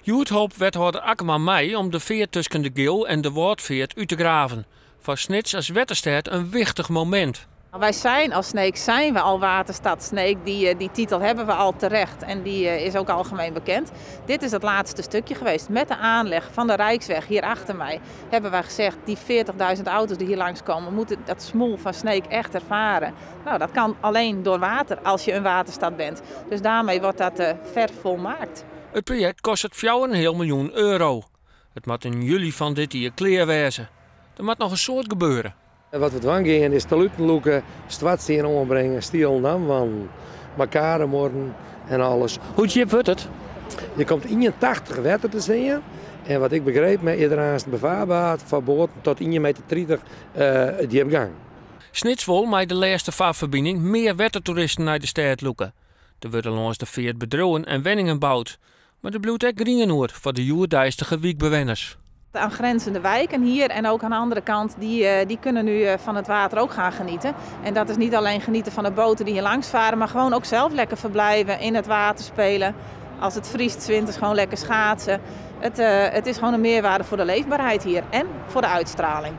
Hjoed holp wethâlder Akkerman mei om de feart tusken de Geau en de Wâldfeart út te graven. Foar Snits as wetterstêd in wichtich momint. Wij zijn als Sneek zijn we al Waterstad Sneek. Die titel hebben we al terecht en die is ook algemeen bekend. Dit is het laatste stukje geweest. Met de aanleg van de Rijksweg hier achter mij hebben wij gezegd: die 40.000 auto's die hier langskomen moeten dat smoel van Sneek echt ervaren. Nou, dat kan alleen door water als je een waterstad bent. Dus daarmee wordt dat vervolmaakt. It projekt kostet 4,5 miljoen euro. It moat yn july fan dit jier klear wêze. Der moat noch in soad gebeure. Wat we dwaan gean is taluten lûke, stoartstien oanbringe, stielen damwanden, kademuorren en alles. Hoe djip wurdt it? Der komt 81 wetter te stean. En wat ik begrepen ha, is der aanst befarber foar boaten tot 1,30 meter djipgang. Snits wol mei de lêste farferbining mear wettertoeristen nei de stêd lûke. Der wurde lâns de feart bedriuwen en wenningen boud. Mar der bliuwt ek grien oer foar de hjoeddeistige wykbewenners. De aangrenzende wijken hier en ook aan de andere kant, die kunnen nu van het water ook gaan genieten. En dat is niet alleen genieten van de boten die hier langs varen, maar gewoon ook zelf lekker verblijven, in het water spelen. Als het vriest, 's winters gewoon lekker schaatsen. Het is gewoon een meerwaarde voor de leefbaarheid hier en voor de uitstraling.